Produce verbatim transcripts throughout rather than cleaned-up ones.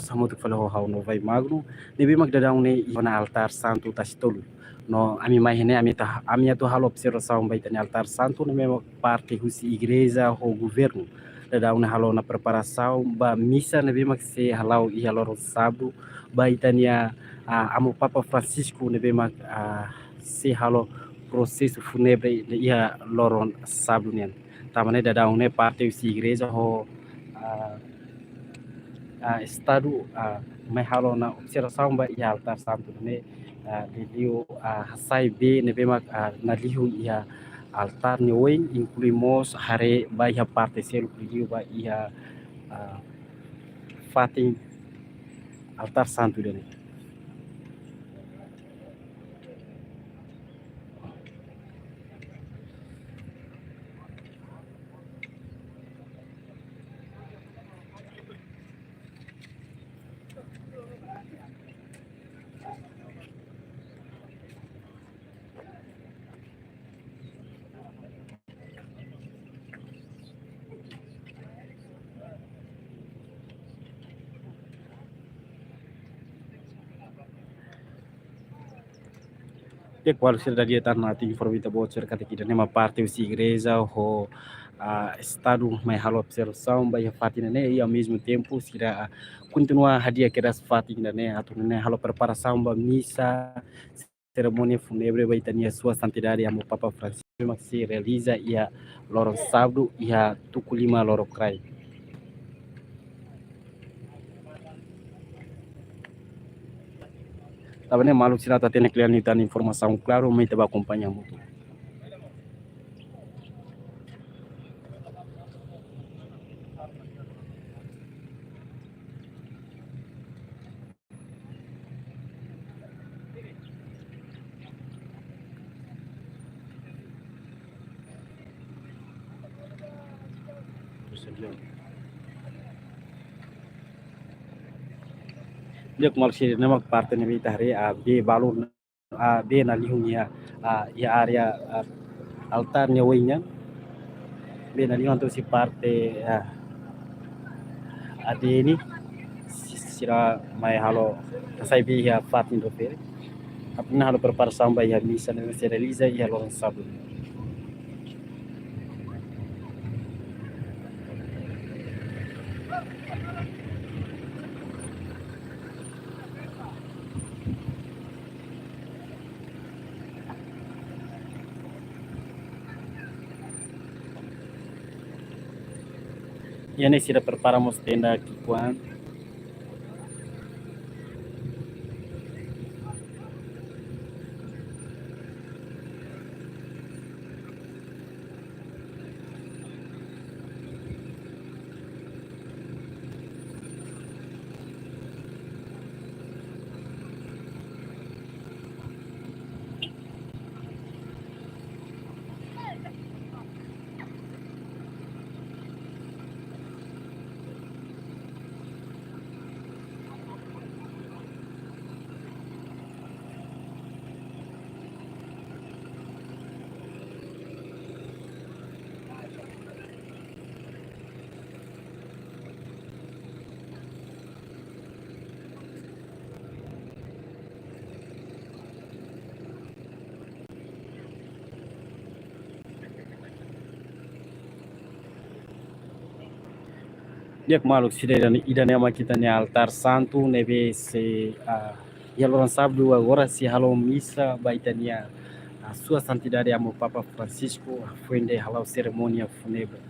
hamutuk fali ho ha'u Novai Magno, ne'ebé mak daudaun ne'e iha ona altár santu Tasi Tolu. No ami mai iha ne'e, ami atu, ami atu halo observasaun ba ita-nia altár santu, ne'ebé mak parte husi igreja ho governu daudaun ne'e halo ona preparasaun ba misa ne'ebé mak sei hala'o iha loron sábadu ba ita-nia, ah, Amu Papa Francisco ne'ebé mak, ah, sei halo prosesu fúnebre iha loron sábadu nian. Tanba ne'e daudaun ne'e parte husi igreja ho, ah, ah, estadu, ah, mai halo ona observasaun ba iha altár santu ne'e, ah, liuliu, ah, hasai bee ne'ebé mak, ah, nalihun iha altár nia oin, inklui mós haree ba iha parte seluk liuliu ba iha, ah, fatin altár santu ida-ne'e. Di'ak, ko'alia sira, dala ida tan atu informa ita-boot sira katak ida-ne'e mak parte husi igreja ho, ah, estadu mai halo observasaun ba iha fatin ne'e, i ao mesmo tempo sira, ah, kontinua hadi'a kedas fatin ida-ne'e atu nune'e halo preparasaun ba misa, serimónia fúnebre ba ita-nia Sua Santidade Amu Papa Francisco, mak sei realiza iha loron sábadu iha tuku lima lorokraik. Tanba ne'e maluk sira atu hatene kle'an liután informasaun klaru, mai ita bá akompaña hamutuk. Di'ak, maluk sira, ne'e mak parte ne'ebé ita haree, ah, bee balu, ah, bee nalihun iha, ah, iha área, ah, altár nia oin nian. Bee nalihun entaun husi parte, ah, A D N, si-, sira mai halo, hasai bee iha fatin refere. Atu nune'e halo preparasaun ba iha misa ne'ebé sei realiza iha loron sábadu. Iha ne'e sira prepara mós tenda ki'ikoan. Di'ak, maluk sira, ida-ne'e, ida-ne'e mak ita-nia altár santu ne'ebé sei, ah, iha loron sábadu agora sei halo misa ba ita-nia, ah, Sua Santidade Amu Papa Francisco, hafoin de'it hala'o serimónia fúnebre.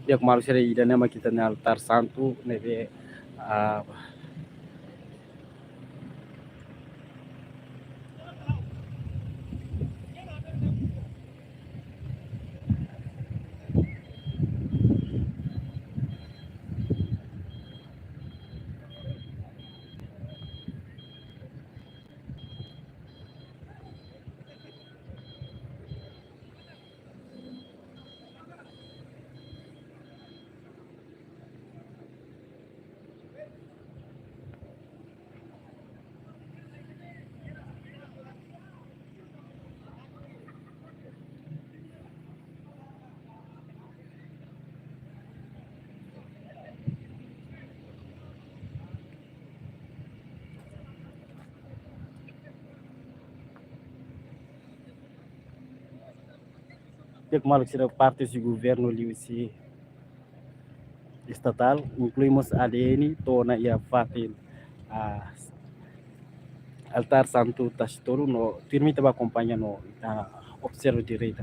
Di'ak maluk sira, ida-ne'e mak ita-nia altár santu ne'ebé, ah, Di'ak maluk sira, parte husi governu liuhusi estatál, inklui mós A D N, to'o ona iha fatin, ah, altár santu Tasi Tolu no tuirmai ita bá akompaña no ita observa direta.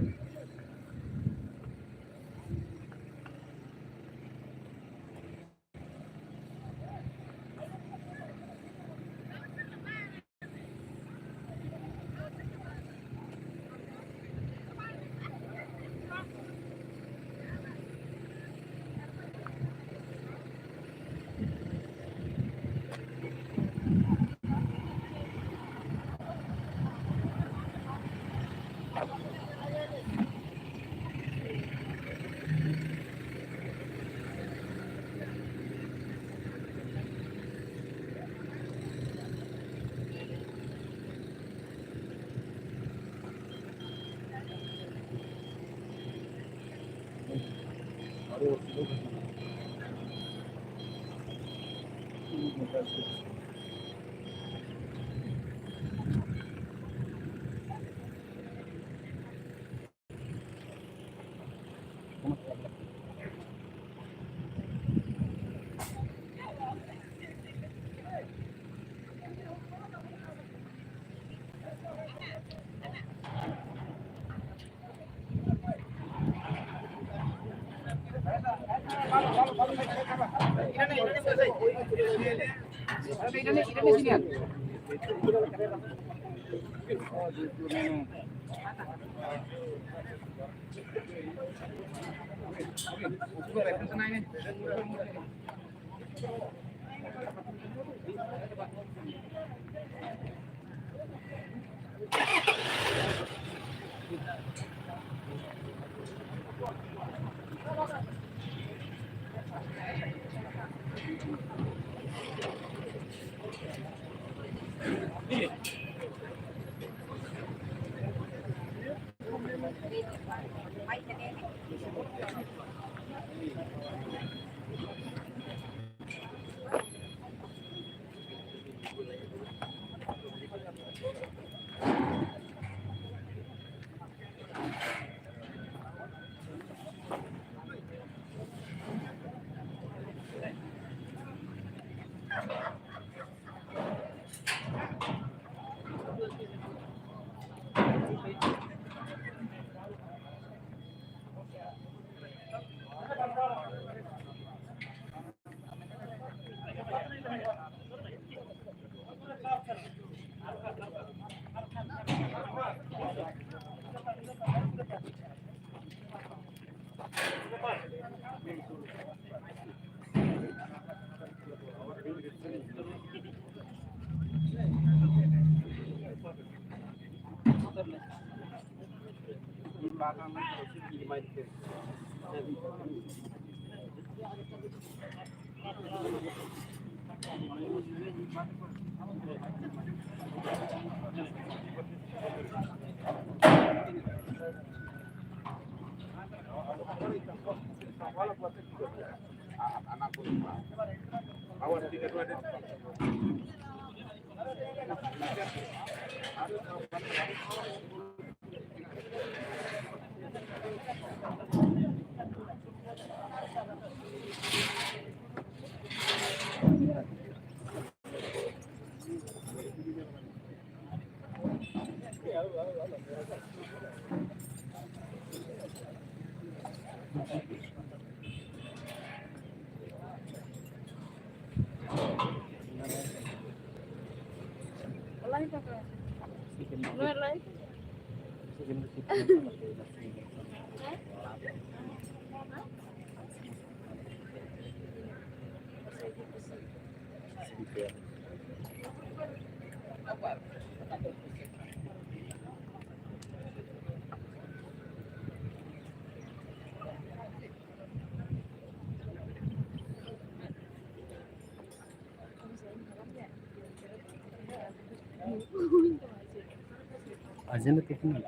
Ajenda teknik.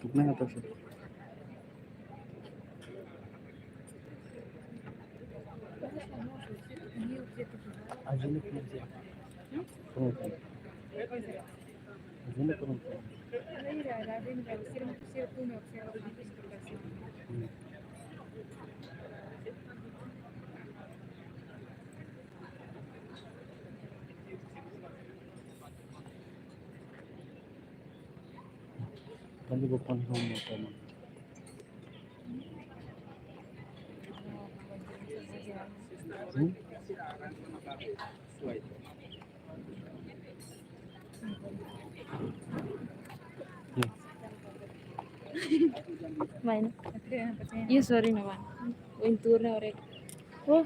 Teknik apa sih? Ajenda teknik. Pronto. Ajenda pronto. Tadi bukan homo teman. Hmm? Main. Iya, sorry, Maman. Winturna orek. Oh.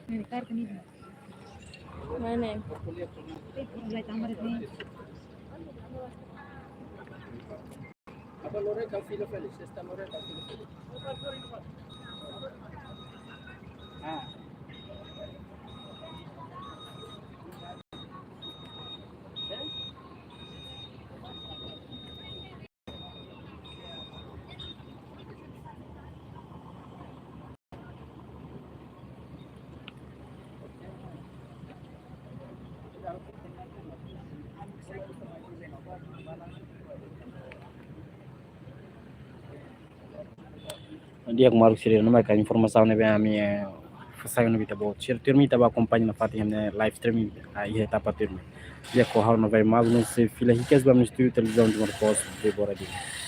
Ini kartu nih. Mana? Mulai tambah nih. Apa Lorek kau fila feliz? Esta Lorek kau fila feliz. Ah. Di'ak maluk sira, no maka informasaun ne'ebé ami, eh, fó sai ona ba ita-boot. Sira tuirmai ita bá akompaña nafatin ne'e live streaming, ah, iha etapa tuirmai. Di'ak ho ha'u Novai Magnus, fila hikas ba ami-nia estúdiu televizaun Timor Post, Débora Dias.